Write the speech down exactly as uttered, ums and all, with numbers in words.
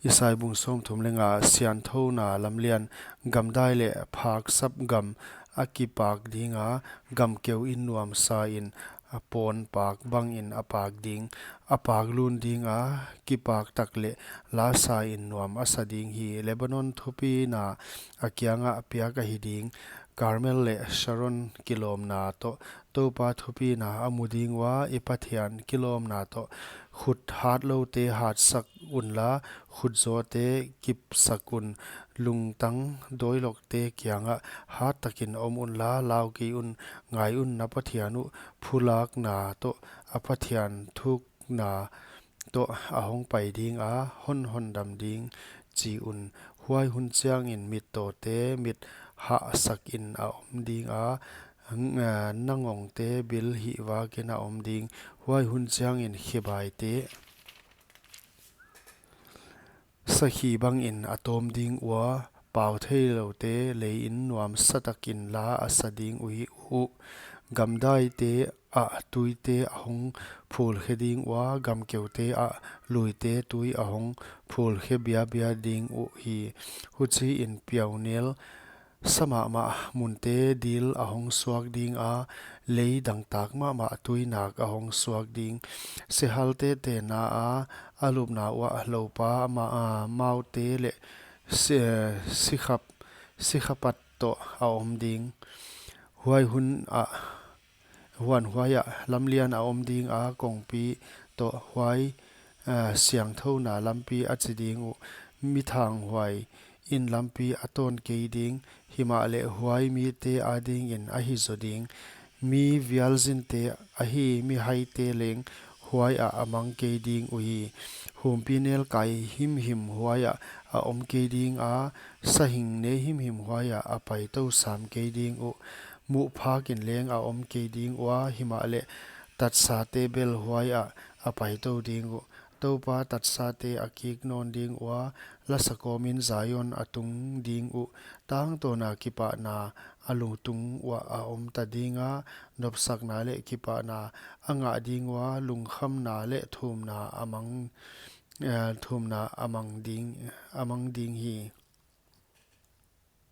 Isai bung sawmthum leh nga. Siangthouna lamlian. Gamdai leh phaksap gam a kipak ding a, gamkeu in nuamsa in a pawn pak bangin a pak ding. A pak lun ding a, kipak tak leh lasa in nuam a sa ding hi. Lebanon thupina a kiangah piak ahi ding. Karmel leh Sharon kilawmna toh Toupa thupina a mu ding ua, i Pathian kilawmna toh. Khut hatloute hatsak unla, khut zawte kipsak un. Lungtang dawilokte kiangah hattakin om unla, lau kei un. Ngai un, na Pathian uh phulakna toh, a Pathian thukna toh a hong pai ding a, hon hondam ding chi un. Huai hun chiangin mittawte mit hahsakin a om ding a, ng-, eh, nangongte bil hihvakin a om ding. Huai hun chiangin khebaite sakhi bangin a tawm ding ua, pau theiloute leiin nuamsa takin la a sa ding uhi uh. Gamdaite ah tuite a hong phulkhe ding ua, gamkeute ah luite tui a hong phulkhe biabia ding uhi. Huchiin piaunel sa mahmah munte dil a hong suak ding a, lei dangtak mahmah tuinak a hong suak ding. Sehalte tenna a, a lupna uah loupa ma-, a, maute leh si-, sikhap, sikhapat toh a om ding. Huai hun ah, huan huai ah lamlian a om ding a, kongpi toh huai, a, siangthouna lampi a chi ding uh. Mithanghuai in lampi a tawn kei ding, himahleh huai mite adingin ahi zaw ding. Mi vialzinte ahi mihaite leng huai ah a mang kei ding uhi. Humpinelkai himhim huai ah a om kei ding a, sahing ne himhim huai ah a paitou sam kei ding uh. Muh phakin leng a om kei ding ua, himahleh tatsate bel huai ah a paitou ding uh. Toupa tatsate a kik nawn ding ua, lasa kawmin Zion a tung ding uh. Tangtawn a kipahna a lungtung uah a om ta ding a, nopsakna leh kipahna a ngah ding ua, lungkhamna leh thumna a mang, eh, thumna a mang ding, a mang ding hi.